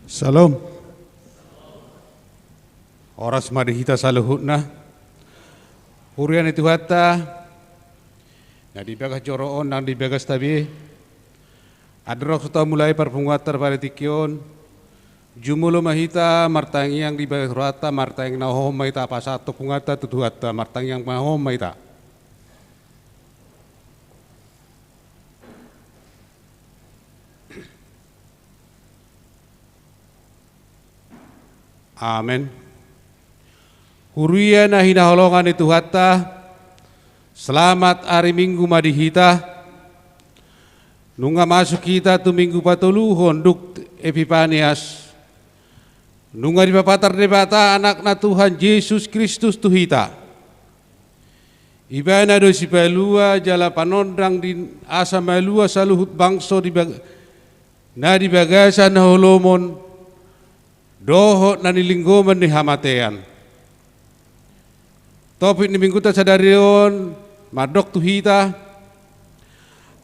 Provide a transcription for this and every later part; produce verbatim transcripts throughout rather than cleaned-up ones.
Syalom. Horas ma di hita saluhutna. Huria ni Tuhanta, na di bagas joro on nang di bagasta be. Andorang so tamulai parpunguanta pada tingki on, jumolo ma hita martangiang di bagas rohanta, martangiang na hohom ma hita pasahat punguanta tu Tuhanta, martangiang na hohom ma hita. Amen. Huria na hinaholongan ni Tuhanta, selamat ari Minggu ma di hita. Nunga masuk hita tu Minggu patoluhon dung Epipanias. Nunga dipapatar Debata Anakna Tuhan Jesus Kristus tu hita. Ibana do sipalua jala panondang di asa malua saluhut bangso di bag-, na di bagasan haholomon dohot na nilinggoman ni hamatean. Topik ni Minggunta sadari on mandok tu hita,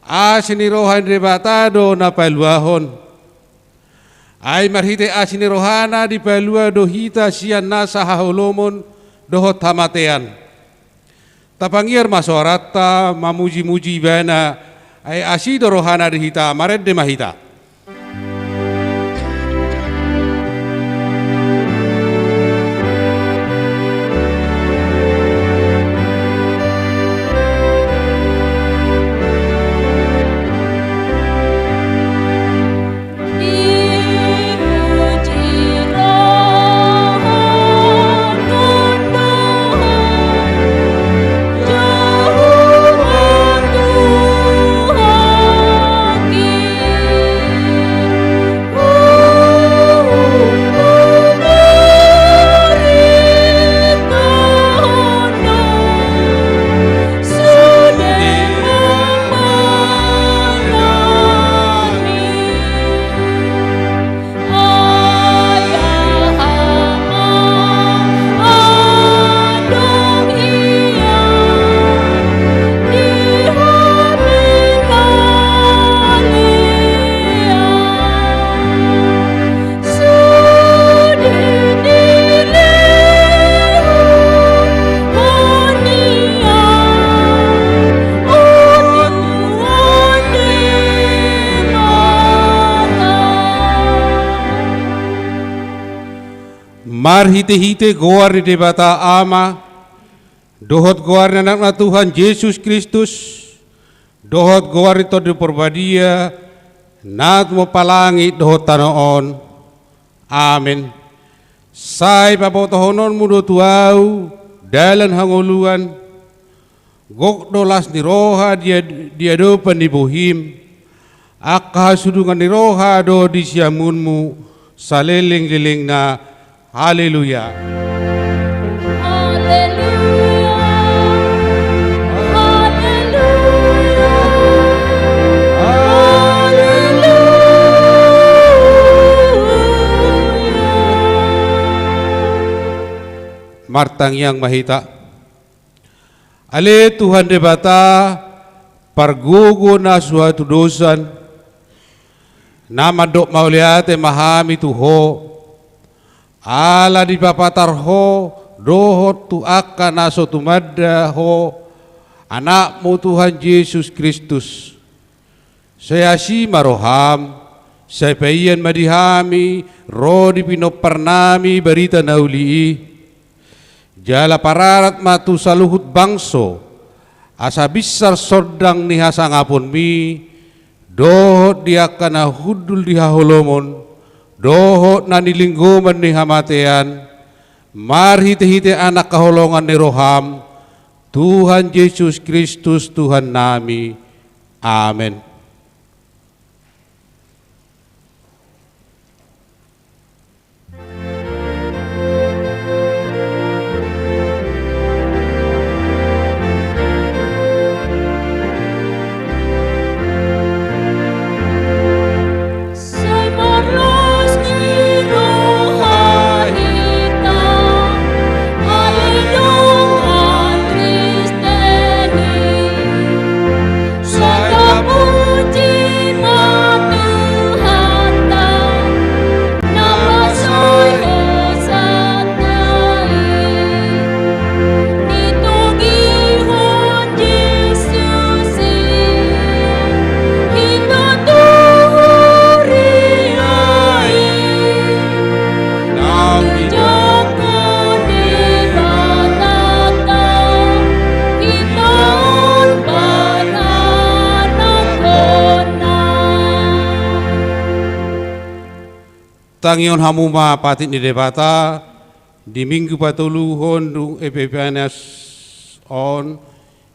asi ni roha ni Debata do na paluahon. Ai marhite asi ni rohana dipalua do hita sian nasa haholomon dohot hamatean. Tapangiar ma soaranta mamujimuji Ibana, ai asi do rohana di hita, marende ma hita. Marhitehite goar ni Debata Ama, dohot goar ni Anakna Tuhan Jesus Kristus, dohot goar ni Tondi Porbadia, na tumompa langit dohot tano on. Amen. Sai pabotohononmu do tu ahu dalan hangoluan, gok do las ni roha di ad-, di adopan ni bohim, angka hasudungan ni roha do di siamunmu, salelenglelengna. Haleluya. Haleluya. Haleluya. Haleluya. Martangiang ma hita. Ale Tuhan Debata, pargogo na so hatudosan, na mandok mauliate ma hami tu Ho, ala dipapatar Ho dohot tu angka na so tumanda Ho, Anakmu Tuhan Jesus Kristus. Sai asi ma roham, sai paian ma di hami ro di pinomparnami barita na uli i. Jala pararat ma tu saluhut bangso, asa binsar sondang ni hasangaponmi, dohot di angka na hundul di haholomon, dohot na nilinggoman ni hamatean, marhitehite Anak haholongan ni roham, Tuhan Jesus Kristus Tuhannami. Amen. Sai marlas ni roha hita, ale dongan Kristen i. Sai tapulak Tangihon hamu ma patik ni Debata di Minggu patoluhon dung Epiphanias on,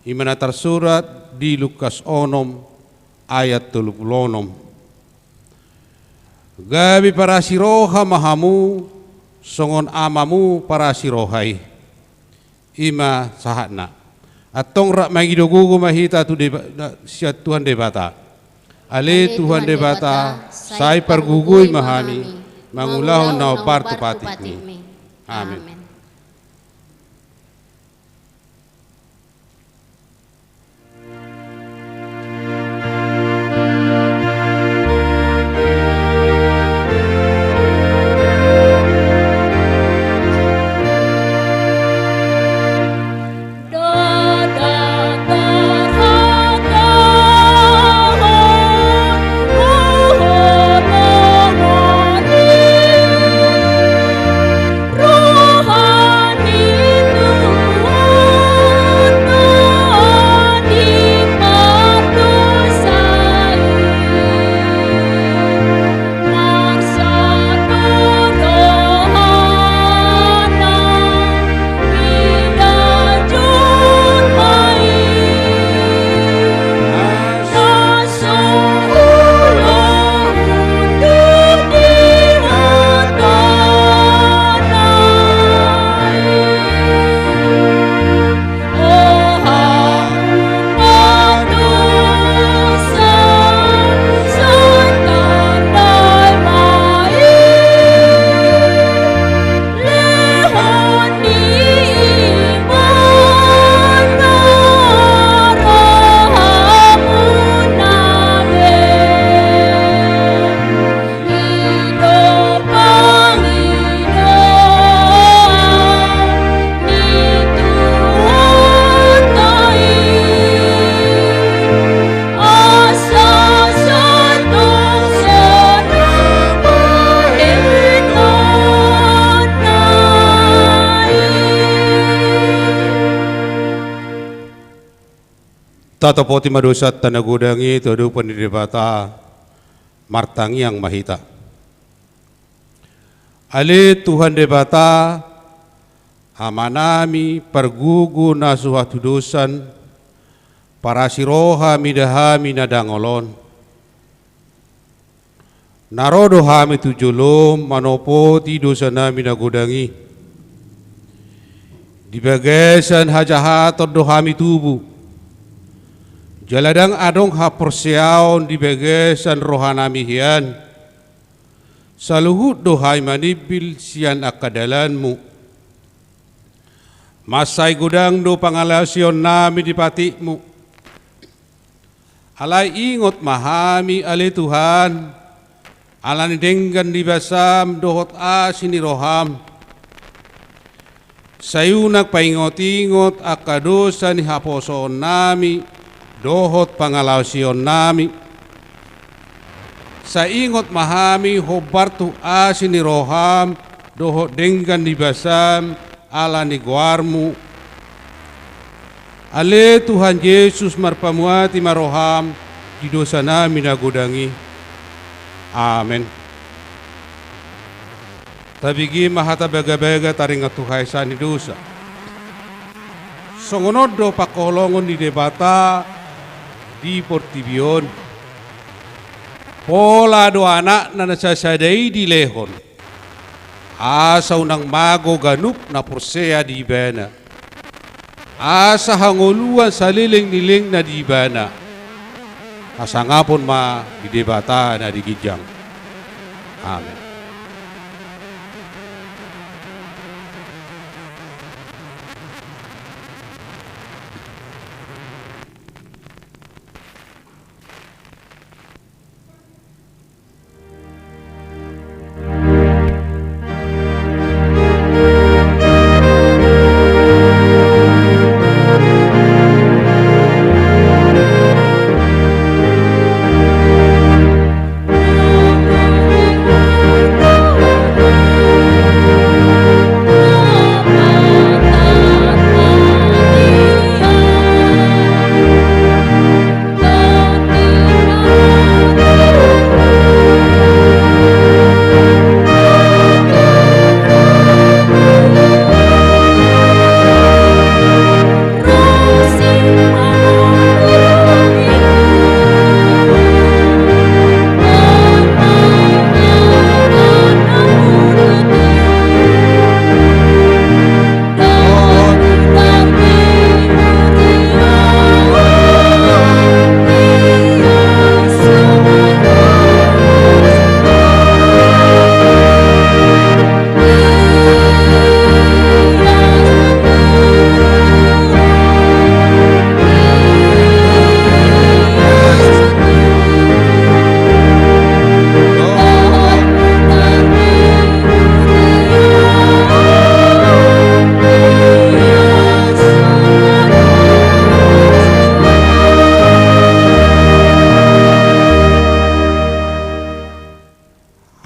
i ma na tarsurat di Lukas onom ayat tolu pulu onom. Gabe parasi roha ma hamu songon Amamu parasi roha i. I ma sahatna. Antong rap mangido gogo ma hita tu Deba-, na, sian Tuhan Debata. Ale Tuhan Debata, sai pargogoi ma hami mangulahon na hombar tu patikMi. Amen. Tatopoti ma dosanta na godang i tu adopan ni Debata. Martangiang ma hita. Ale Tuhan Debata, Amanami, pargogo na so hatudosan, parasi roha mida hami na dangol on. Na ro do hami tu jolom manopoti dosanami na godang i. Di bagasan hajahaton do hami tubu. Jala ndang adong haporseaon di bagasan rohanami hian. Saluhut do hami manimbil sian angka dalanmu. Mansai godang do pangalaosionnami di patikmu. Alai ingot ma hami ale Tuhan, ala ni denggan ni basam dohot asi ni roham. Sai unang paingot-ingot angka dosa ni haposoonnami dohot pangalaosionnami. Sai ingot ma hami hombar tu asi ni roham dohot denggan ni basam ala ni goarmu. Ale Tuhan Jesus, marpamuati ma roham di dosanami na godang i. Amen. Tabege ma hata bagabaga taringot tu haesaan ni dosa. Songon on do pangkaholongon ni Debata di portibi on. Pola do Anakna na sasada i dilehon, asa unang mago ganup na porsea di Ibana. Asa hangoluan saleleng ni lelengna di Ibana. Hasangapon ma di Debata na di ginjang. Amen.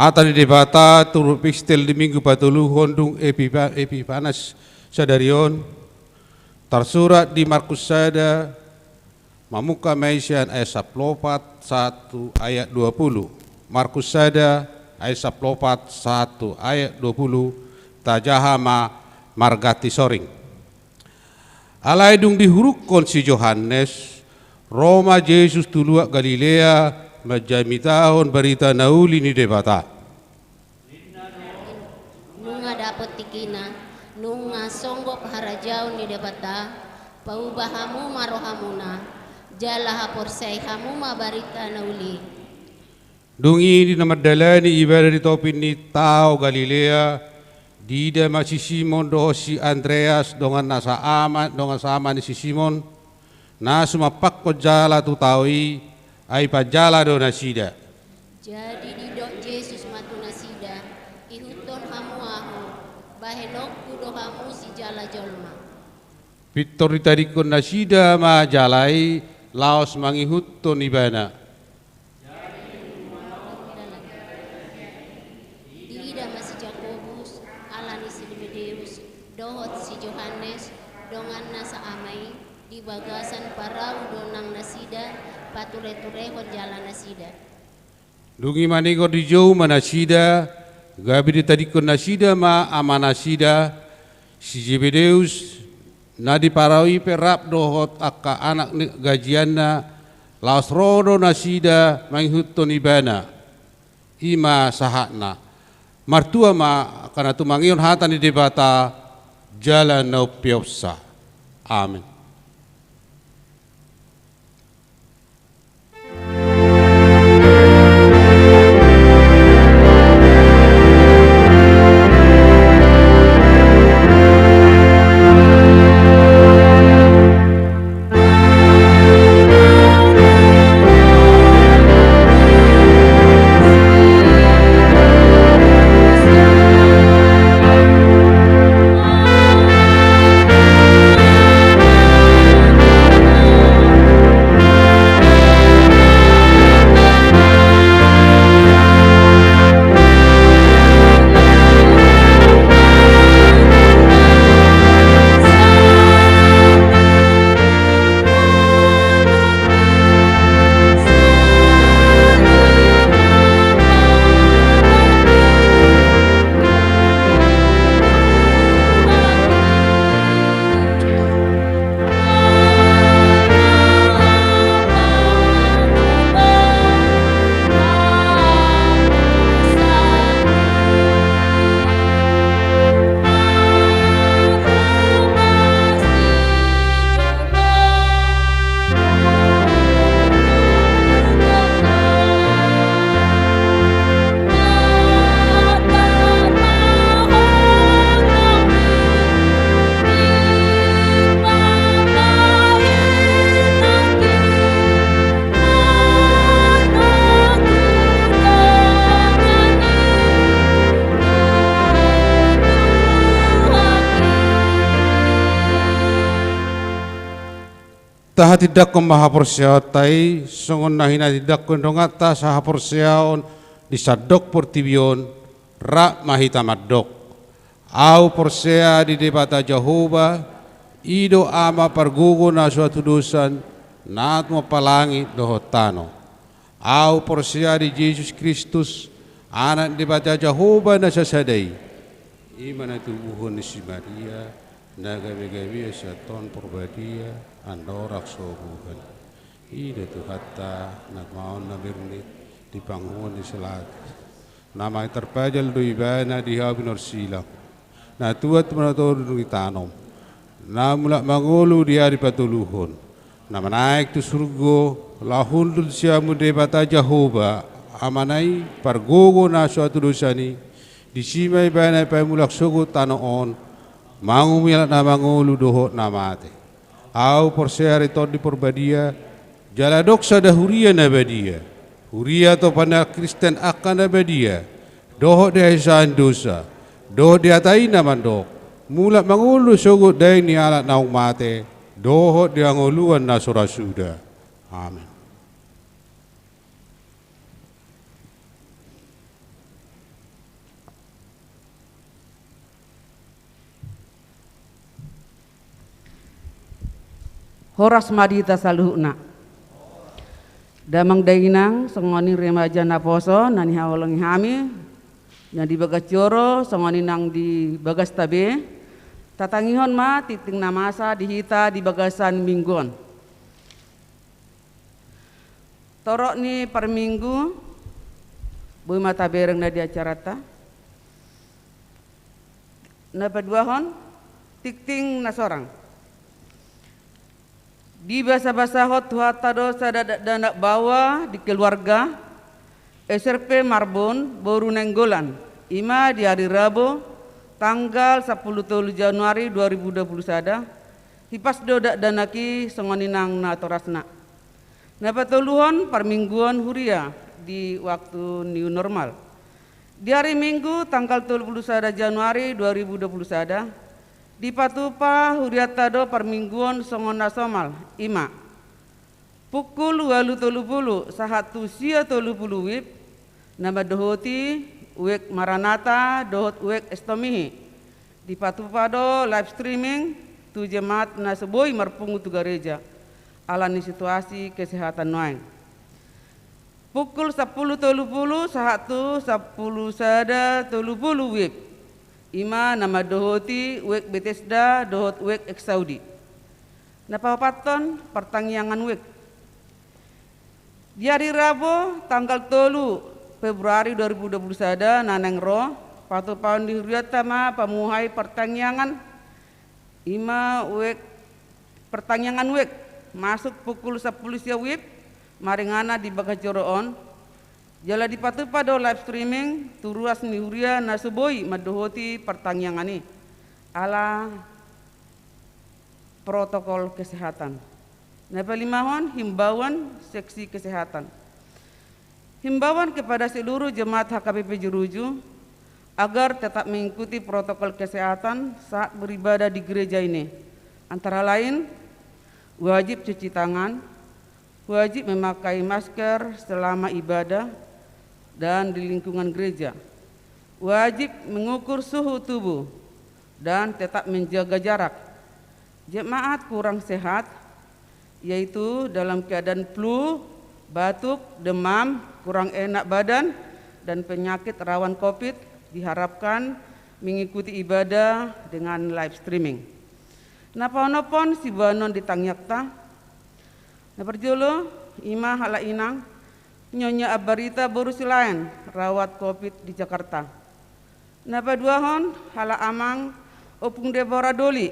Hata ni Debata turpuk epistel di Minggu patoluhon dung Epipa-, Epifanes sadari on, tarsurat di Markus sada, mamungka ma i sian ayat sampulu opat sahat tu ayat dua pulu. Markus sada ayat sampulu opat sahat tu ayat dua pulu, tajaha ma marganti soring. Alai dung dihurukkon si Johannes, ro ma Jesus tu luat Galilea manjamitahon barita na uli ni Debata. Nunga dapot tingkina, nunga songgop harajaon ni Debata, pauba hamu ma rohamuna, jala haporseai hamu ma barita na uli. Dung i di na mandalani ibana di topi ni tao Galilea, diida ma si Simon dohot si Andreas dongan na saama, dongan saama ni si Simon, na sumampakkon jala tu tao i, ai panjala do nasida. Jadi didok Jesus ma tu nasida, ihuthon hamu ahu, bahenonku do hamu sijala jolma. Pintor ditadingkon nasida ma jala i laos mangihuthon ibana. Diida ma si Jakobus, ala ni si Zebedeus, dohot si Johannes, dongan na saama i, di bagasan parau do nang nasida patureturehon jala nasida. Dung i maningot dijou ma nasida, gabe ditadingkon nasida ma amanasida, si Zebedeus, na di parau i pe rap dohot angka anak ni gajianna, laos ro do nasida mangihuthon ibana. I ma sahatna. Martua ma angka na tumangihon hata ni Debata, jala na umpeopsa. Amen. Tahatindangkon ma haporseaonta i, songon na hinatindangkon donganta sahaporseaon di sandok portibi on, rap ma hita mandok. Ahu porsea di Debata Jahowa, i do Ama pargogo na so hatudosan, na tumompa langit dohot tano. Ahu porsea di Jesus Kristus, Anak ni Debata Jahowa na sasada i. I ma na tubuhon ni si Maria, na gabegabe sian Tondi Porbadia, andorang so buhan. I do Tuhanta, na tumaon na bernit, di pangunguan ni si Pilatus. Na mangitar pajal do ibana di hau pinorsilang. Na tuat manotor dung ditanom. Na mulak mangolu di ari patoluhon. Na manaek tu surgo, laho hundul siamun Debata Jahowa, Amana i, pargogo na so hatudosan i, disi ma ibana paimulak sogot tano on, manguhumi halak na mangolu dohot na mate. Ahu porsea di Tondi Porbadia, jala adong sada huria na badia. Huria topan ni halak Kristen angka na badia, dohot di hasesaan dosa, dohot di hata i na mandok, mulak mangolu sogot daging ni halak naung mate, dohot di hangoluan na so ra suda. Amen. Horas ma di hita saluhutna. Damang dainang, songon i remaja naposo na nihaholongi hami, na di bagas joro, songon i nang di bagasta be, tatangihon ma tingting na masa di hita di bagasan minggu on. Torop ni parminggu, boi ma tabereng na di acaranta. Na paduahon, tingting na sorang. Dibasabasahon Tuhanta do sada dakdanak baoa di keluarga S R P Marbun boru Nainggolan, i ma di ari Rabu tanggal sampulu tolu Januari dua ribu dua pulu sada, hipas do dakdanak i songon i nang natorasna. Na patoluhon, parmingguon huria di waktu new normal. Di ari Minggu tanggal tolu pulu sada Januari dua ribu dua pulu sada, dipatupa hurianta do parmingguon songon na somal, i ma pukul ualu tolu pulu sahat tu sia tolu pulu wib, na mandohoti web Maranatha dohot web Estomihi. Dipatupa do live streaming tu jemaat na so boi marpungu tu gareja ala ni situasi kesehatan nuaeng. Pukul sampulu tolu pulu sahat tu sampulu sada tolu pulu wib, i ma na mandohoti web Bethesda dohot web Exaudi. Na paopathon, partangiangan web. Di ari Rabu tanggal tolu Februari dua ribu dua pulu sada na naeng ro, patupaon ni hurianta ma pamuhai partangiangan, i ma web, partangiangan web masuk pukul sampulu sia wib maringanan di bagas joro on. Jala dipatupa do live streaming tu ruas ni huria na so boi mandohoti partangiangan i ala protokol kesehatan. Na palimahon, himbauan seksi kesehatan. Himbauan kepada seluruh jemaat H K B P Jeruju agar tetap mengikuti protokol kesehatan saat beribadah di gereja ini. Antara lain, wajib cuci tangan, wajib memakai masker selama ibadah dan di lingkungan gereja, wajib mengukur suhu tubuh, dan tetap menjaga jarak. Jemaat kurang sehat, yaitu dalam keadaan flu, batuk, demam, kurang enak badan, dan penyakit rawan covid, diharapkan mengikuti ibadah dengan live streaming. Na paonomhon, siboanon di tangiangta. Na parjolo, i ma halak inang Nyonya Ambarita boru Silaen, rawat covid di Jakarta. Na paduahon, halak amang Ompung Deborah Doli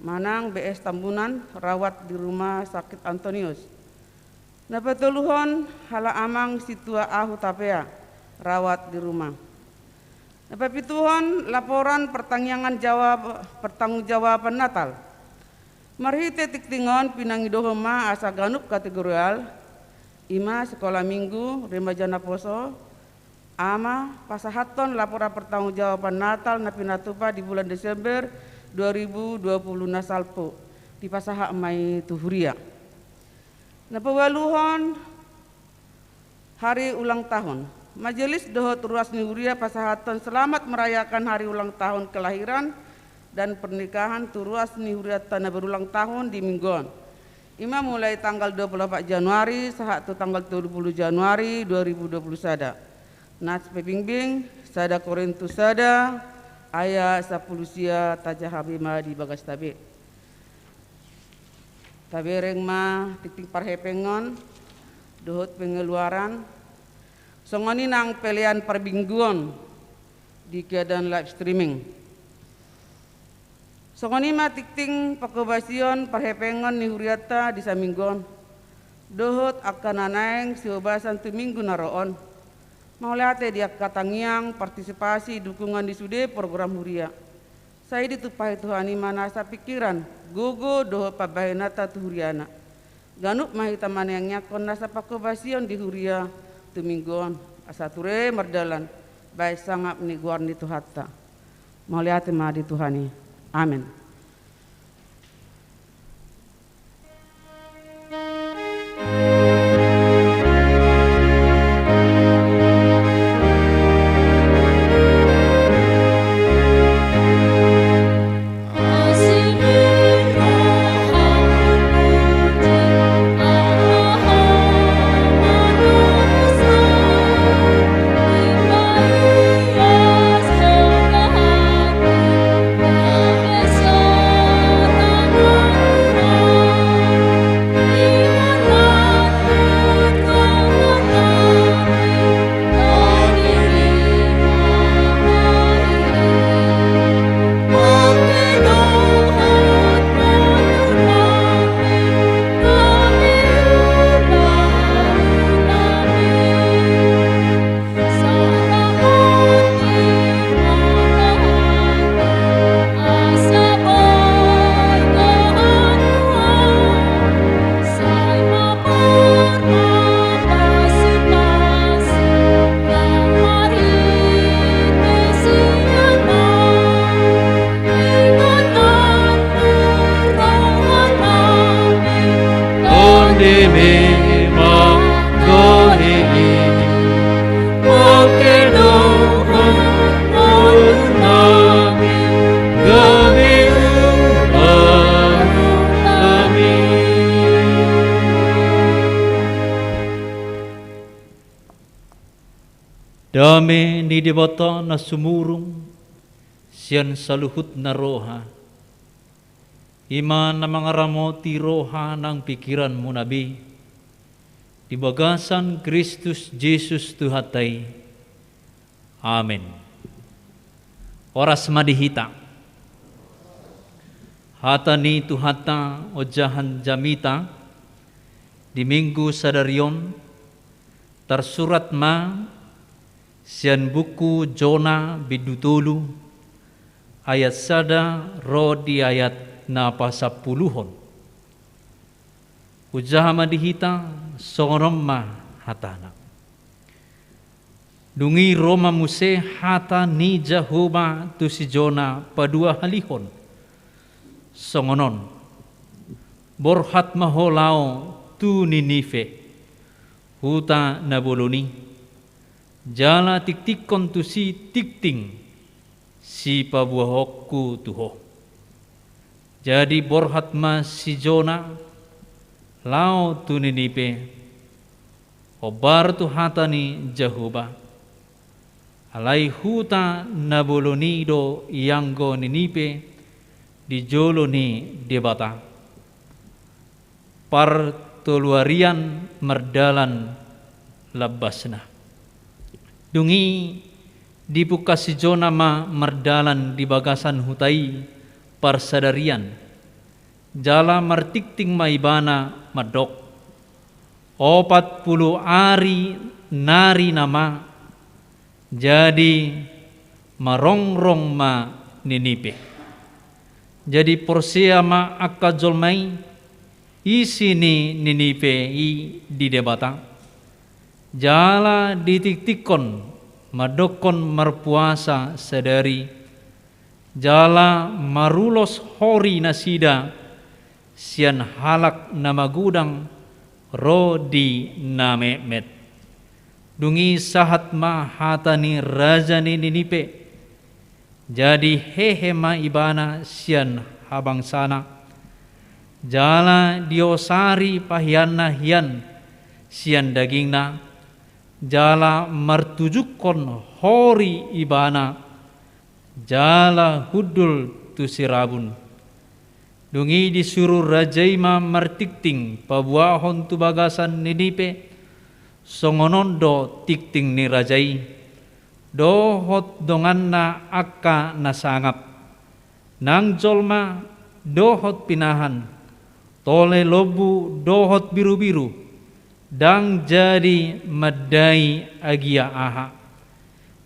manang B S Tambunan, rawat di Rumah Sakit Antonius. Na patoluhon, halak amang Sintua Ahu Tapea, rawat di rumah. Na papituhon, laporan pertangiangan jawab, pertanggungjawaban Natal. Marhite tingting on pinangidohon ma asa ganup kategorial, i ma sekolah minggu, remaja naposo, ama, pasahathon laporan pertanggungjawaban Natal na pinatupa di bulan Desember dua ribu dua pulu na salpu. Dipasahat ma i tu huria. Na paualuhon, hari ulang tahun. Majelis dohot ruas ni huria pasahathon selamat merayakan hari ulang tahun kelahiran dan pernikahan tu ruas ni hurianta na berulang tahun di minggu on. I ma mulai tanggal dua pulu opat Januari sahat tu tanggal tolu pulu Januari dua ribu dua pulu sada. Nas pe bingbing, sada Korintus sada, ayat sampulu sia, tajaha be ma di bagasta be. Tabereng ma tingting parhepengon dohot pengeluaran, songon i nang pelean parmingguon di keadaan live streaming. Songon i ma tingting panghobasion parhepengon ni hurianta di saminggu on, dohot angka na naeng sihobasan tu minggu na ro on. Mauliate di angka tangiang, partisipasi, dukungan di sude program huria. Sai ditumpahi Tuhan i ma nasa pingkiran, gogo dohot pambahenanta tu huriana. Ganup ma hita manangiangkon nasa panghobasion di huria tu minggu on, asa ture mardalan bahen sangap ni goar ni Tuhanta. Mauliate ma di Tuhan i. Amen. Dame ni Debata na sumurung sian saluhutna roha, i ma na mangaramoti roha nang pingkiranmuna be, di bagasan Kristus Jesus Tuhanta i. Amen. Horas ma di hita. Hata ni Tuhanta ojahan jamita di Minggu sadari on tarsurat ma sian buku Jona bindu tolu, ayat sada ro di ayat na pasampuluhon. Hujaha ma di hita, songon on ma hatana. Dung i ro ma muse hata ni Jahowa tu si Jona paduahalihon, songon on: Borhat ma ho laho tu Ninive, huta na bolon i, jala tingtingkon tusi tingting sipaboahonku tu ho. Jadi borhat ma si Jona laho tu Ninive, hombar tu hata ni Jahowa. Alai huta na bolon i do ianggo Ninive di jolo ni Debata, partoluarian mardalan lambasna. Dung i dipungka si Jona ma mardalan di bagasan huta i parsadarian, jala martingting ma ibana mandok: Opat pulu ari nari nama, jadi marongrong ma Ninive. Jadi porsea ma angka jolma i isi ni Ninive i di Debata, jala ditingtingkon mandokkon marpuasa sadari, jala marulos hori nasida sian halak na magodang ro di na metmet. Dung i sahat ma hata ni raja ni Ninive. Jadi hehe ma ibana sian habangsana, jala diosari paheanna hian sian dagingna, jala martujungkon hori ibana, jala hundul tu sirabun. Dung i disuru raja i ma martingting paboahon tu bagasan Ninive, songon on do tingting ni raja i dohot donganna angka na sangap, nang jolma dohot pinahan, tole lombu dohot birubiru, ndang jadi mandai agia aha,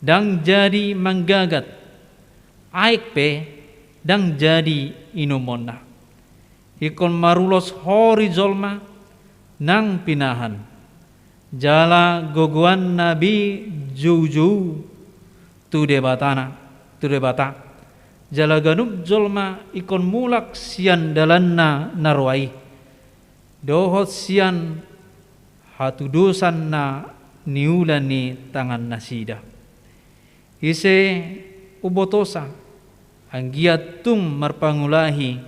ndang jadi manggagat, aek pe ndang jadi inumonna. Ingkon marulos hori jolma nang pinahan, jala gogoanna be joujou tu Debatana, tu Debata. Jala ganup jolma ingkon mulak sian dalanna na roa i, dohot sian hatudosan na niula ni tangannasida. Ise umbotosa, anggiat tung marpangulahi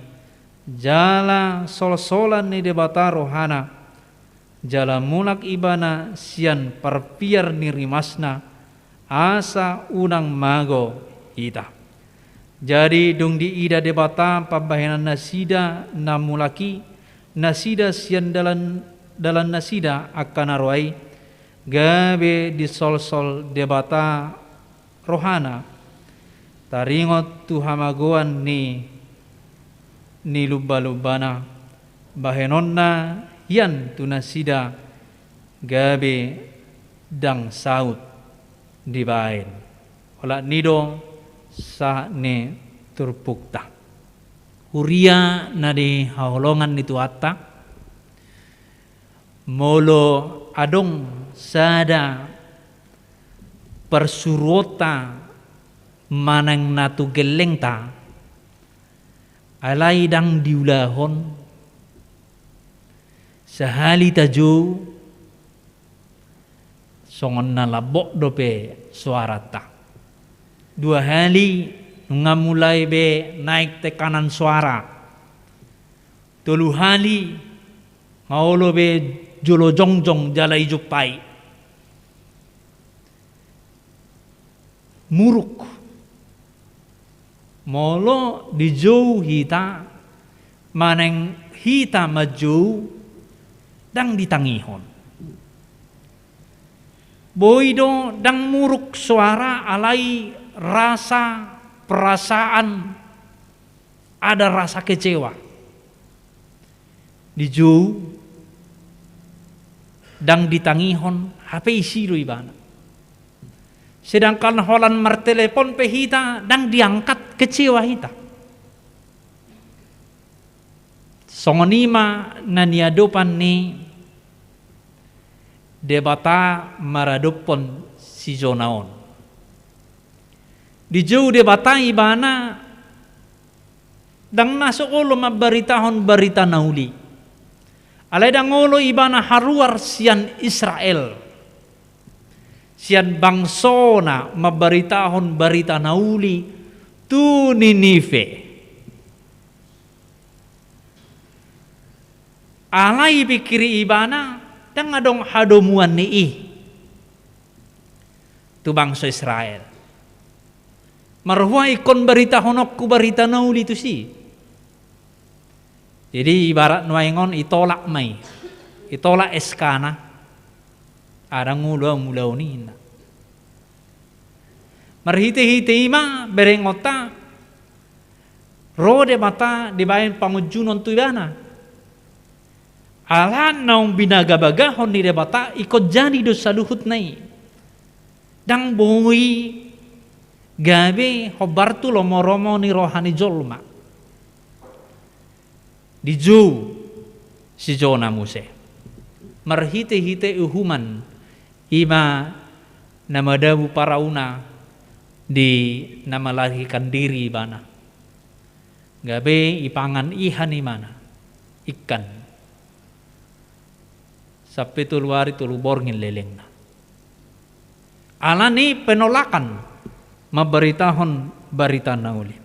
jala solsolan ni Debata rohana, jala mulak ibana sian parpiar ni rimasna, asa unang mago hita. Jadi dung diida Debata pambahenannasida na mulak i, nasida sian dalan, dalannasida angka na roa i, gabe disolsol Debata rohana, taringot tu hamagoan ni, ni lumbalumbana, bahenonna hian tu nasida gabe ndang saut dibaen. Olat ni do sahat ni turpukta. Huria na di haholongan ni Tuhanta, molo adong sada parsuruonta manang na tu gellengta, alai ndang diulahon, sahali tajou, songon na lambok dope soaranta. Dua hali nunga mulai be naek tekanan soara. Tolu hali nga olo be jolo jongjong jala dijumpai. muruk. Molo dijou hita, manang hita manjou, ndang ditangihon. Boi do ndang muruk soara alai rasa, perasaan, ada rasa kecewa. Dijou, ndang ditangihon, hape isi do ibana. Sedangkan holan martelepon pe hita, ndang diangkat, kecewa hita. Songon i ma na niadopan ni Debata maradophon si Jona on. Dijou Debata ibana, ndang na so olo mambaritahon barita na uli. Alai ndang olo ibana haruar sian Israel, sian bangsona, mambaritahon barita na uli tu Ninive. Alai dipingkiri ibana, ndang adong hadomuan ni i tu bangso Israel. Marhua ingkon baritahononku barita na uli tusi. Jadi ibarat nuaeng on, itolak ma i. Itolak S K-na. Ndang olo au mulaon i, ninna. Marhitehite i ma berengonta, ro Debata dibaen pangunjunon tu ibana. Ala naung binagabagahon ni Debata, ingkon jadi do saluhutna i. Ndang boi gabe hombar tu lomolomo ni roha ni jolma. Dijou si Jona muse marhitehite uhuman, i ma na madabu parauna di na melarikan diri ibana. Gabe ipangan ihan ibana ikan sampe tolu ari tolu borngin lelengna. Ala ni penolakan mambaritahon barita na uli.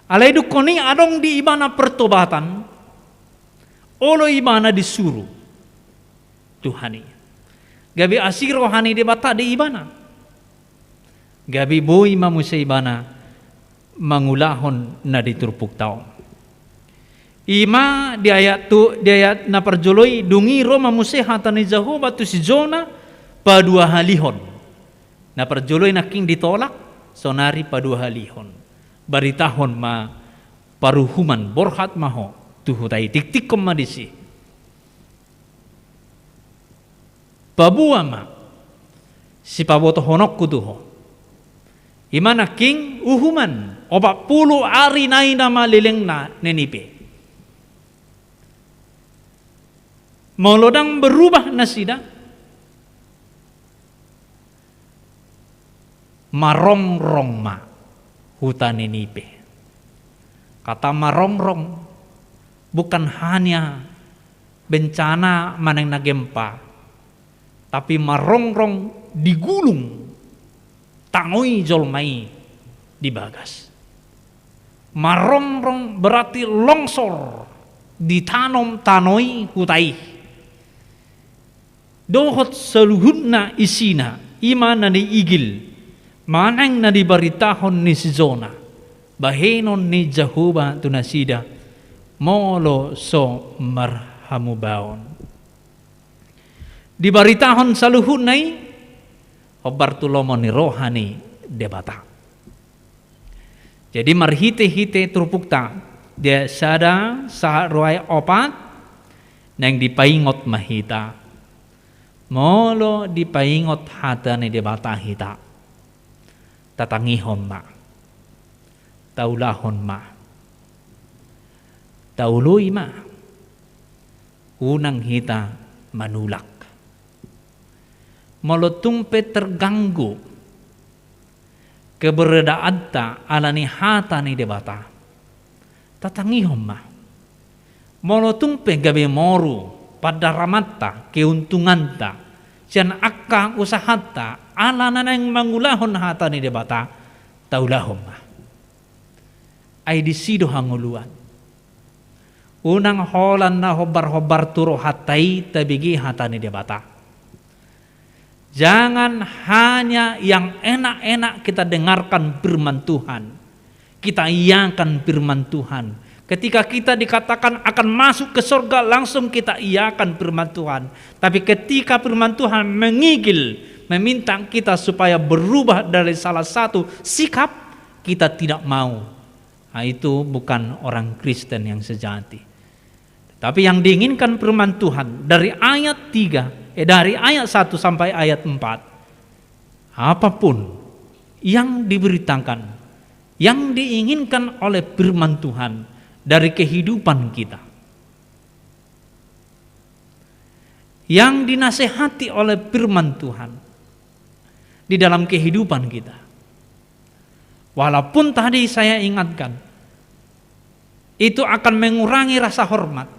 Alai dungkon i adong di ibana pertobatan, olo ibana disuru Tuhan i. Gabe asi roha ni Debata di ibana. Gabe boi ma muse ibana mangulahon na di turpukta on. I ma di ayat tu, di ayat na parjolo i, dung i ro ma muse hata ni Jahowa tu si Jona paduahalihon. Na parjolo i nangkin ditolak, saonari paduahalihon. Baritahon ma paruhuman, borhat ma ho tu huta i, tiktikkon ma disi. Paboa ma sipabotohononku tu ho. I ma nangkin uhuman, opat pulu ari nai nama lelengna Ninive. Molo ndang berubah nasida, marongrong ma huta Ninive. Kata marongrong bukan hanya bencana manang na gempa, tapi marongrong digulung tano i jolma i di bagas. Marongrong berarti longsor, ditanom tano i huta i. Dohot saluhutna isina, i ma na niigil manang na nibaritahon ni si Jona, bahenon ni Jahowa tu nasida, molo so marhamubaon. Dibaritahon saluhutna i hombar tu lomo ni roha ni Debata. Jadi marhitehite turpukta di sada sahat ro ayat opat, naeng dipaingot ma hita. Molo dipaingot hata ni Debata hita, tatangihon ma, taulahon ma, taoloi ma. Unang hita manulak. Molo tung pe terganggu keberadaanta ala ni hata ni Debata, tatangihon ma. Molo tung pe gabe moru pandaramanta, keuntunganta sian angka usahanta ala na naeng mangulahon hata ni Debata, taulahon ma. Ai disi do hangoluan. Unang holan na hombar-hombar tu rohanta i tabege hata ni Debata. Jangan hanya yang enak-enak kita dengarkan firman Tuhan, kita iakan firman Tuhan. Ketika kita dikatakan akan masuk ke surga, langsung kita iakan firman Tuhan. Tapi ketika firman Tuhan mengigil, meminta kita supaya berubah dari salah satu sikap, kita tidak mau. Nah, itu bukan orang Kristen yang sejati. Tapi yang diinginkan firman Tuhan dari ayat tiga, eh, dari ayat satu sampai ayat empat, apapun yang diberitakan, yang diinginkan oleh firman Tuhan dari kehidupan kita, yang dinasehati oleh firman Tuhan di dalam kehidupan kita. Walaupun tadi saya ingatkan, itu akan mengurangi rasa hormat,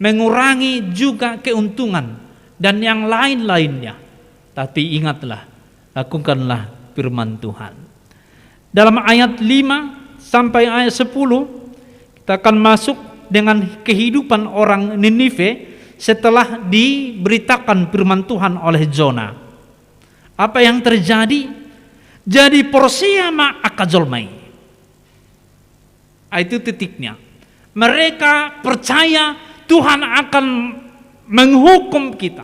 mengurangi juga keuntungan, dan yang lain-lainnya. Tapi ingatlah, lakukanlah firman Tuhan. Dalam ayat lima sampai ayat sepuluh, kita akan masuk dengan kehidupan orang Ninive setelah diberitakan firman Tuhan oleh Jona. Apa yang terjadi? Jadi porsea ma angka jolma i. Ah, itu titiknya. Mereka percaya Tuhan akan menghukum kita.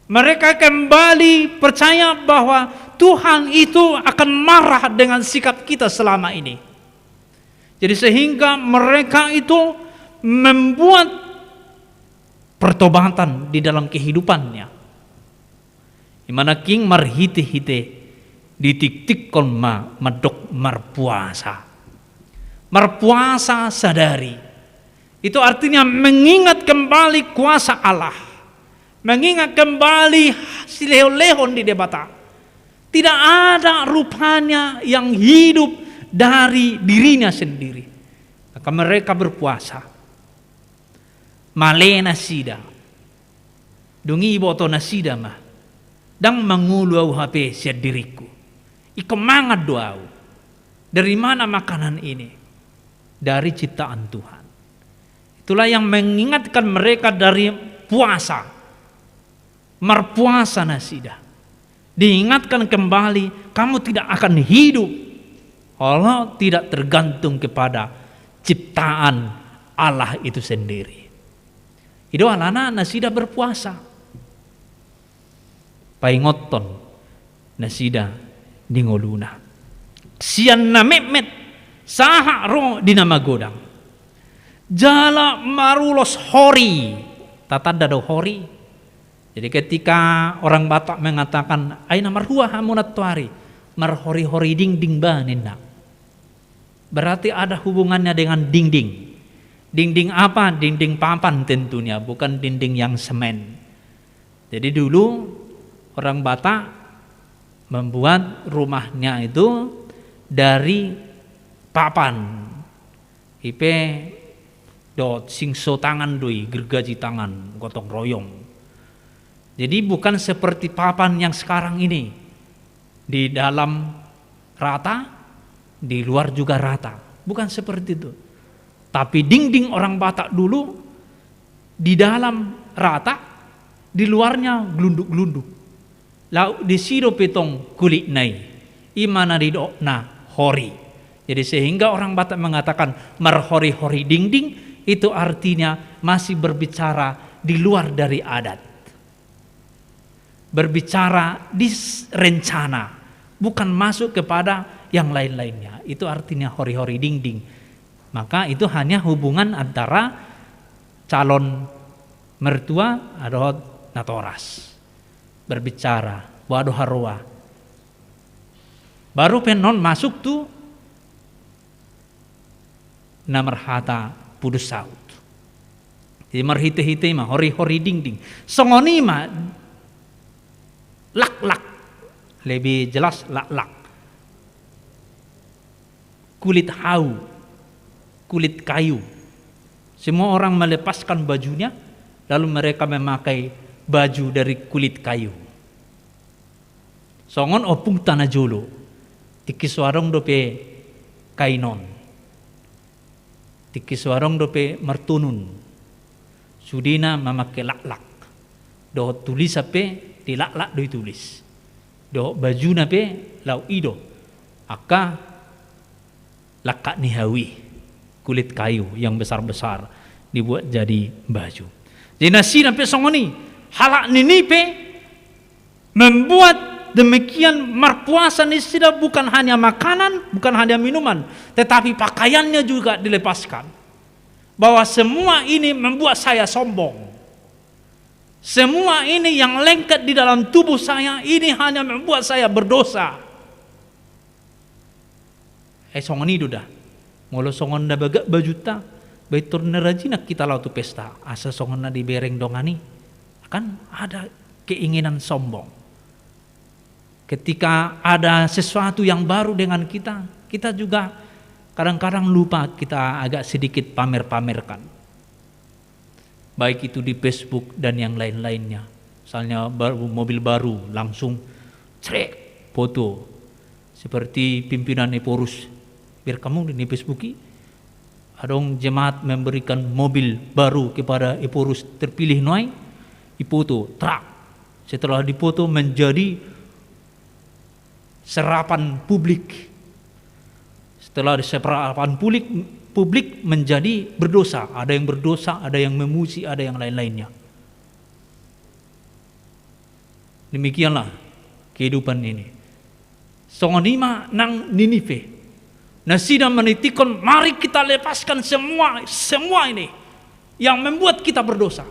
Mereka kembali percaya bahwa Tuhan itu akan marah dengan sikap kita selama ini. Jadi sehingga mereka itu membuat pertobatan di dalam kehidupannya. Imana king marhite-hite ditiktikkon ma mandok marpuasa. Marpuasa sadari. Itu artinya mengingat kembali kuasa Allah. Mengingat kembali silehon-lehon ni Debata. Tidak ada rupanya yang hidup dari dirinya sendiri. Maka mereka berpuasa. Male nasida. Dung i iboto nasida ma, ndang mangolu ahu hape sian diringku. Ingkon mangan do ahu. Dari mana makanan ini? Dari ciptaan Tuhan. Itulah yang mengingatkan mereka dari puasa. Marpuasa nasida. Diingatkan kembali, kamu tidak akan hidup kalau tidak tergantung kepada ciptaan Allah itu sendiri. I do alana nasida berpuasa. Paingothon nasida di ngoluna. Sian na metmet sahat ro di na magodang. Jala marulos hori. Tatanda do hori? Jadi ketika orang Batak mengatakan, "Ai na marhua hamu nantoari?" "Marhori-hori dingding ba," ninna. Berarti ada hubungannya dengan dingding. Dingding apa? Dinding papan tentunya, bukan dinding yang semen. Jadi dulu orang Batak membuat rumahnya itu dari papan. I pe dohot singso tangan do i, gergaji tangan, gotong royong. Jadi bukan seperti papan yang sekarang ini, di dalam rata, di luar juga rata. Bukan seperti itu. Tapi dinding orang Batak dulu, di dalam rata, di luarnya glunduk-glunduk. Lauk disi dope tong kulitna i, i ma na didokna hori. Jadi sehingga orang Batak mengatakan marhori-hori dinding, itu artinya masih berbicara di luar dari adat. Berbicara di s-, rencana, bukan masuk kepada yang lain-lainnya. Itu artinya hori-hori dinding. Maka itu hanya hubungan antara calon mertua dohot natoras. Berbicara, boha do haroa. Baru pe annon masuk tu na marhata pudun saut. Jadi marhite-hite ma, hori-hori dinding. Songon i ma laklak. Lebih jelas laklak. Kulit hau, kulit kayu. Semua orang melepaskan bajunya, lalu mereka memakai baju dari kulit kayu. Songon ompungta na jolo, tingki so adong dope kain on. Tingki so adong dope martunun. Sudena mamake laklak. Dohot tulisan pe Di laklak do itulis. Dohot bajuna pe laho i do. Angka langkak ni hau i, kulit kayu yang besar-besar dibuat jadi baju. Jadi nasida pe songon i, halak Ninive membuat demikian, marpuasa nasida bukan hanya makanan, bukan hanya minuman, tetapi pakaiannya juga dilepaskan. Bahwa semua ini membuat saya sombong. Semua ini yang lengket di dalam tubuh saya ini hanya membuat saya berdosa. Eh, songon i do da. Molo songon na bagak bajunta, baen tor na rajinan hita laho tu pesta, asa songon na dibereng dongan i. Kan ada keinginan sombong. Ketika ada sesuatu yang baru dengan kita, kita juga kadang-kadang lupa kita agak sedikit pamer-pamerkan. Baik itu di Facebook dan yang lain-lainnya. Misalnya baru, mobil baru, langsung cek, foto. Seperti pimpinan Ephorus. Biar kamu di Facebook i, adong jemaat memberikan mobil baru kepada Ephorus terpilih nuaeng, ipoto, trak. Setelah dipoto menjadi serapan publik. Setelah diserapan publik, publik menjadi berdosa. Ada yang berdosa, ada yang memuji, ada yang lain-lainnya. Demikianlah kehidupan ini. Songon i ma nang Ninive. Nasida manitikkon, mari kita lepaskan semua, semua ini yang membuat kita berdosa.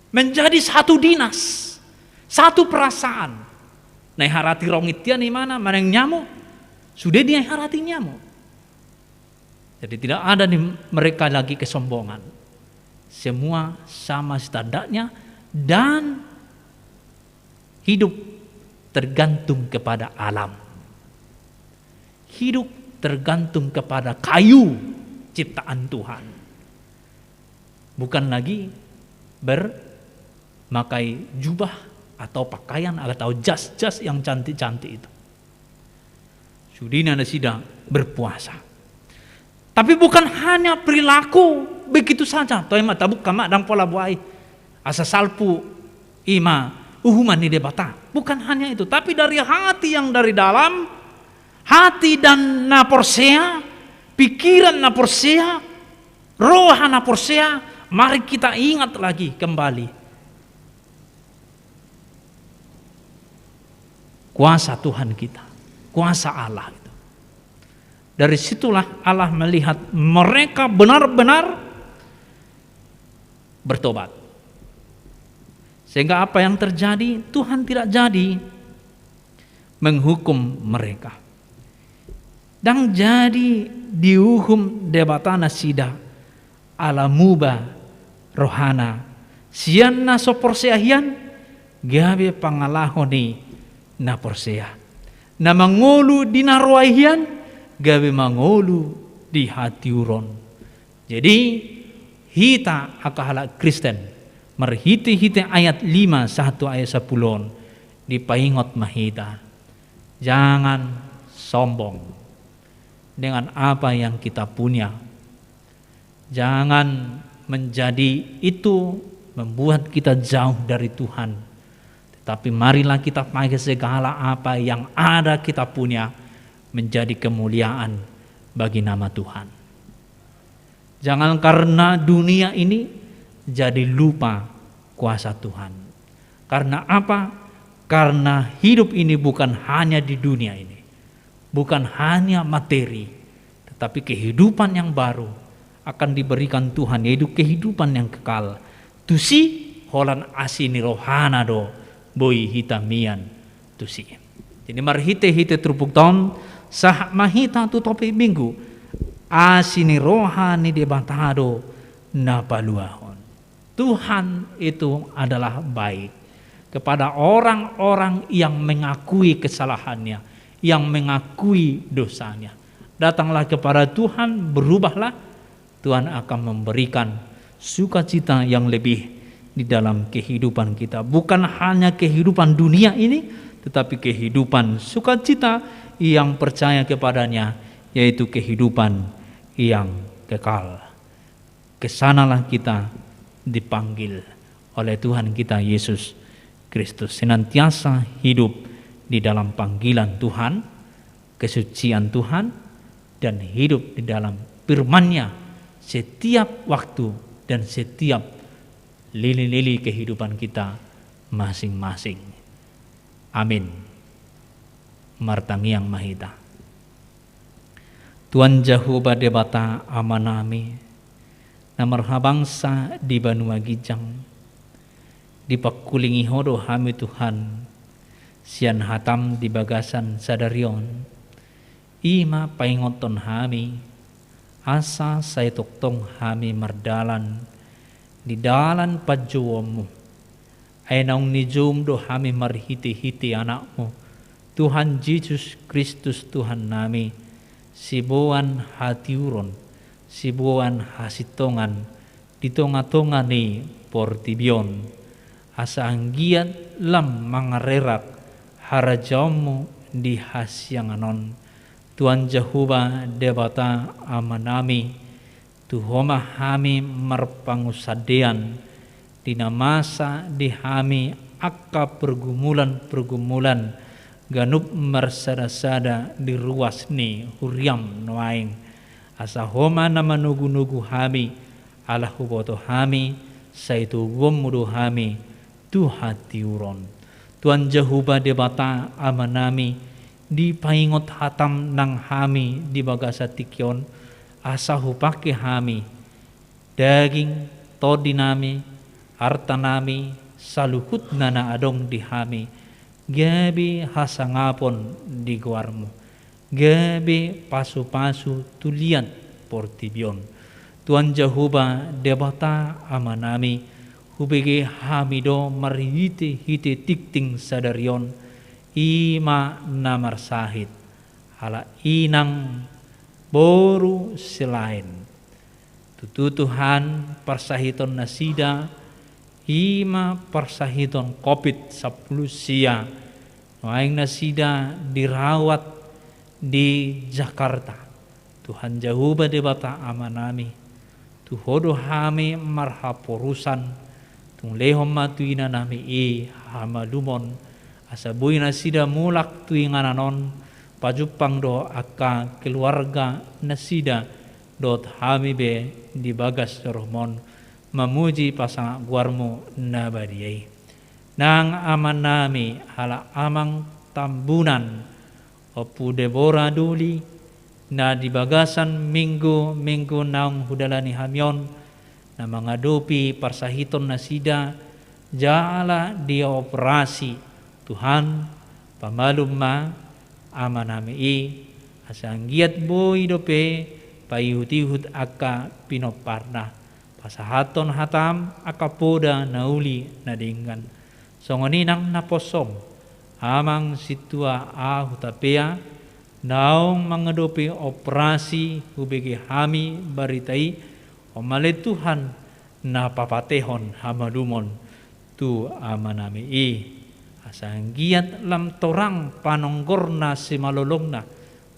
Menjadi satu dinas, satu perasaan. Na iharati rongit ia imana, manang nyamo, sude diharati nyamo. Jadi tidak ada di mereka lagi kesombongan. Semua sama standarnya dan hidup tergantung kepada alam. Hidup tergantung kepada kayu ciptaan Tuhan. Bukan lagi bermakai jubah atau pakaian atau jas-jas yang cantik-cantik itu. Sudena nasida berpuasa. Tapi bukan hanya perilaku begitu saja. Toe ma tabuka ma dang pola buai. Asa salpu ima uhuman ni Debata. Bukan hanya itu, tapi dari hati yang dari dalam, hati dan na porsea, pikiran na porsea, roha na porsea, mari kita ingat lagi kembali kuasa Tuhan kita, kuasa Allah itu. Dari situlah Allah melihat mereka benar-benar bertobat. Sehingga apa yang terjadi, Tuhan tidak jadi menghukum mereka. Dang jadi diuhum Debata nasida ala muba rohana sian na so porsea hian gabe pangalaho ni na porsea, na mangolu di na roa i hian gabe mangolu di hatiuron. Jadi hita angka halak Kristen, marhite-hite ayat lima sahat tu ayat sapulu on, dipaingot ma hita, jangan sombong dengan apa yang kita punya. Jangan menjadi itu membuat kita jauh dari Tuhan. Tetapi marilah kita pakai segala apa yang ada kita punya menjadi kemuliaan bagi nama Tuhan. Jangan karena dunia ini jadi lupa kuasa Tuhan. Karena apa? Karena hidup ini bukan hanya di dunia ini. Bukan hanya materi, tetapi kehidupan yang baru akan diberikan Tuhan, yaitu kehidupan yang kekal. Tusi holan asi ni rohana do boi hita mian tusi. Jadi marhite-hite turpukta on, sahat ma hita tu topik minggu, asi ni roha ni Debata do na paluahon. Tuhan itu adalah baik kepada orang-orang yang mengakui kesalahannya, yang mengakui dosanya. Datanglah kepada Tuhan, berubahlah, Tuhan akan memberikan sukacita yang lebih di dalam kehidupan kita. Bukan hanya kehidupan dunia ini, tetapi kehidupan sukacita yang percaya kepada-Nya, yaitu kehidupan yang kekal. Kesanalah kita dipanggil oleh Tuhan kita Yesus Kristus. Senantiasa hidup di dalam panggilan Tuhan, kesucian Tuhan, dan hidup di dalam firman-Nya setiap waktu dan setiap lini-lini kehidupan kita masing-masing. Amin. Martangiang ma hita. Tuhan Jahowa Debata Amanami, na marhabangsa di banua ginjang, dipangkulingi Ho do hami Tuhan, sian hataM di bagasan sadari on, i ma paingothon hami, asa sai tongtong hami mardalan di dalan panjouonMu. Ai naung nijouM do hami marhite-hite AnakMu, Tuhan Jesus Kristus Tuhannami, siboan hatiuron, siboan hasintongan di tonga-tonga ni portibi on, asa anggiat lam mangarerak harajaonMu di hasiangan on. Tuhan Jahowa Debata Amanami, tu Ho ma hami marpangunsandean, di na masa di hami angka pergumulan-pergumulan ganup marsada-sada di ruas ni huriaM nuaeng. Asa Ho ma na manogu-nogu hami, ala huboto hami, sai toguonMu do hami tu hatiuron. Tuhan Jahowa Debata Amanami, dipaingot hataM nang hami di bagasan tingki on, asa hupangke hami, daging, tondinami, artanami, saluhutna na adong di hami, gabe hasangapon di goarMu, gabe pasu-pasu tu liat portibi on. Tuhan Jahowa Debata Amanami, hubege hami do marhite-hite tingting sadari on, i ma na marsahit, halak inang boru Silaen. Tutu Tuhan, parsahiton nasida, i ma parsahiton Covid sampulu sia, nuaeng nasida dirawat di Jakarta. Tuhan Jahowa Debata Amanami, tu Ho do hami marhaporusan, tung lehon ma tu inanami i hamalumon, asa boi nasida mulak tu inganan on, pajumpang dohot angka keluarga nasida, dohot hami be di bagas rohaM on, mamuji pasangap goarMu na badia i. Nang amanami halak amang Tambunan, Ompu Debora Doli, na di bagasan minggu-minggu naung hudalani hami on, na mangadopi parsahiton nasida, jala dioperasi. Tuhan, pamalum ma amanami i, asa anggiat boi dope paihut-ihut angka pinomparna, pasahathon hataM angka poda na uli na denggan. Songon i nang naposoM, amang sintua ahu Tapea, naung mangadopi operasi, hubege hami barita i, on ma ale Tuhan na papatehon hamalumon tu amanami i. Asa anggiat lam torang panonggorna simalolongna,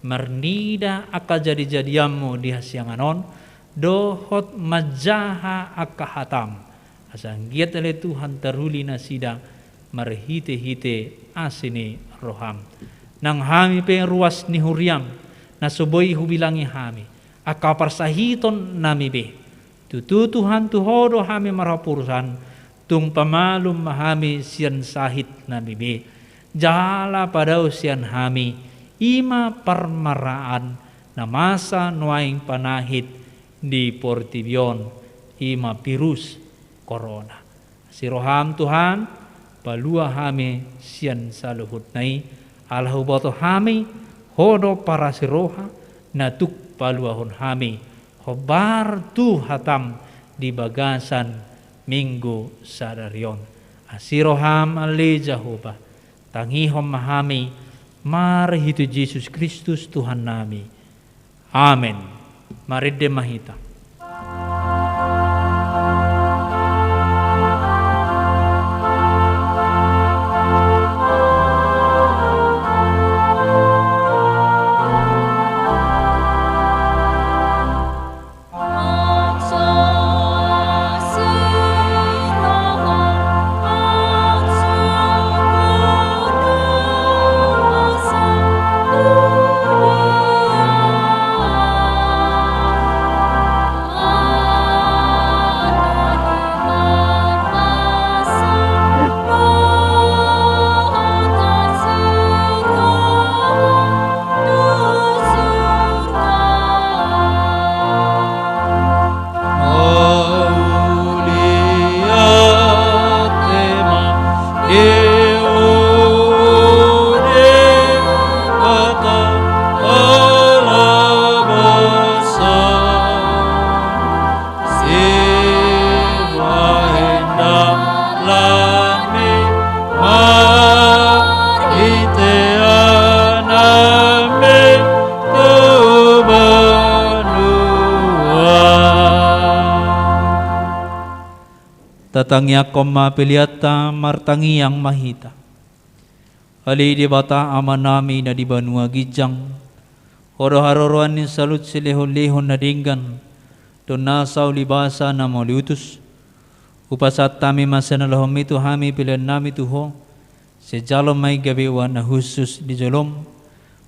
marnida angka jadi-jadianMu di hasiangan on, dohot manjaha angka hataM. Asa anggiat ale Tuhan taruli nasida marhite-hite asi ni rohaM. Nang hami pe ruas ni huriaM, na so boi hubilangi hami, angka parsahiton nami be. Tutu Tuhan tu Ho do hami marhaporusan, tung pamalum ma hami sian sahit nami be. Jala padao sian hami, i ma parmaraan na masa nuaeng panahit di portibi on, i ma virus corona. Asi rohaM Tuhan, palua hami sian saluhutna i, ala huboto hami, Ho do parasi roha, na tuk paluahon hami, hombar tu hataM di bagasan minggu sadari on. Asi rohaM ale Jahowa, tangihon ma hami, marhite Jesus Kristus Tuhannami. Amen. Marende ma hita. Tangiangkon ma peleanta, martangiang ma hita. Ale Debata Amanami na di banua ginjang, Ho do haroroan ni saluhut silehonlehon na denggan dohot nasa ulibasa na mauliutus. Hupasahat hami ma sian na lahomi tu hami peleannami tu Ho. Sai jalo ma i gabe uap na hushus di jolom.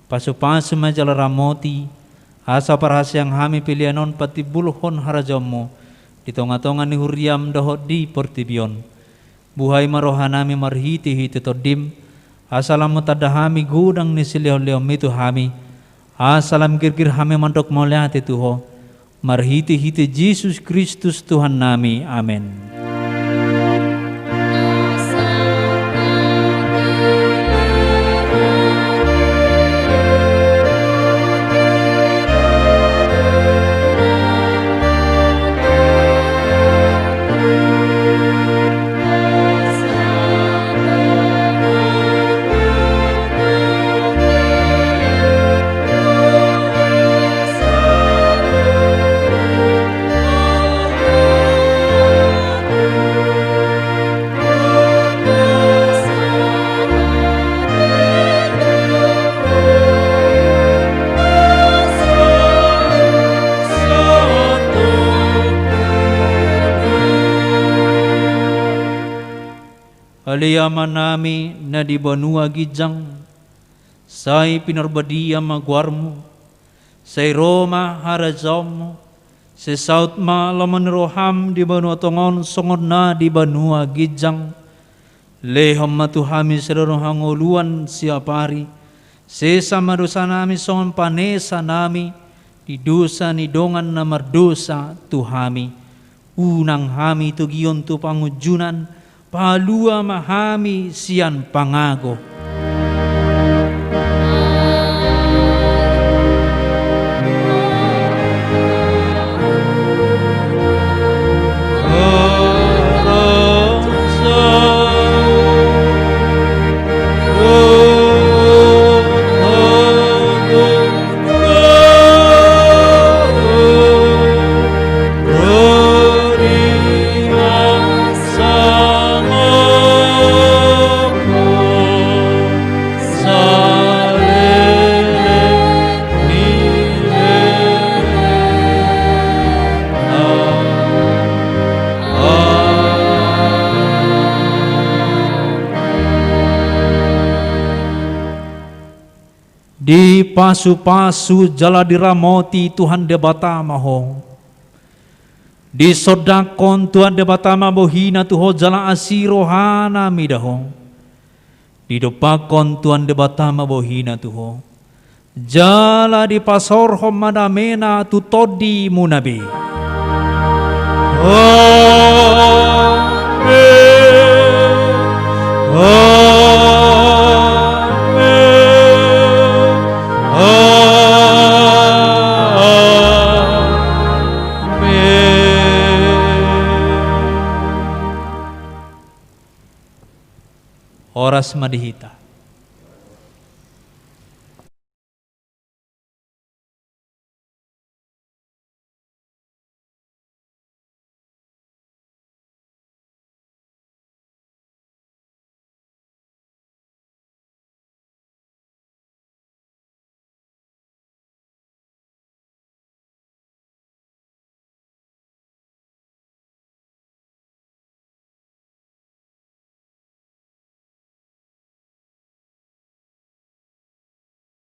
Pasupasu ma i jala ramoti, asa parhaseang hami pelean on patimbulhon harajaonmu di tongatonga ni huriam dohot di portibi on. Buhai ma rohanami marhitehite Tondim, asa lam tanda hami godang ni silehonlehonmi tu hami, asa lam girgir hami mandok mauliate tu Ho, marhitehite Jesus Kristus Tuhannami. Amen. Ale Amanami na di banua ginjang, sai pinarbadia ma goarmu, sai ro ma harajaonmu, sai saut ma lomo ni roham di banua tonga on songon na di banua ginjang. Lehon ma tu hami sadari on hangoluan siapari, sesa ma dosanami songon panesanami di dosa ni dongan na mardosa tu hami. Unang hami togion tu pangunjunan, palua ma hami sian pangago. Dipasupasu jala diramoti Tuhan Debata ma ho. Disondangkon Tuhan Debata ma bohina tu ho jala asi rohana mida ho. Didompakkon Tuhan Debata ma bohina tu ho. Jala dipasaorhon ma damena tu tondimuna be. Amen. Amen. Amen. Horas ma di hita.